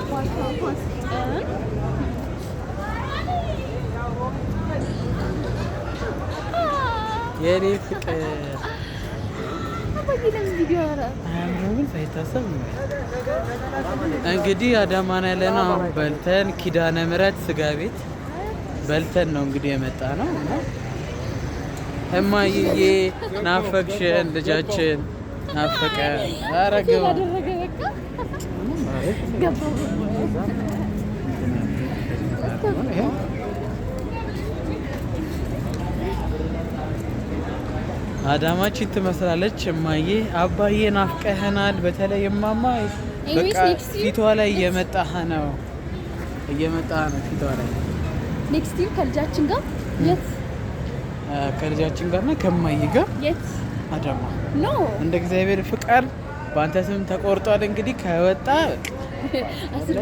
አባቷ እንኳን የኔ ፍቅር። አባዬ ለምን ቪዲዮ ኧረ አያምርም? ሳይታሰብ ነው። እንግዲህ አዳማ ነው ያለነው። አሁን በልተን ኪዳነ ምሕረት ስጋ ቤት በልተን ነው እንግዲህ የመጣ ነው። እና እማዬ ናፈቅሽን፣ ልጃችን ናፈቀ። ኧረ ግባ። አደረገ በቃ ገባ። አዳማችን ትመስላለች። እማዬ አባዬ ናፍቀህናል። በተለይ እማማ በቃ Anyways, next year- ፊቷ ላይ እየመጣህ ነው፣ እየመጣህ ነው ፊቷ ላይ። Next year ከልጃችን ጋር የት? ከልጃችን ጋርና ከእማዬ ጋር። የት? አዳማ። No. እንደ እግዚአብሔር ፍቃድ በአንተ ስም ተቆርጧል። እንግዲህ ከወጣ 10።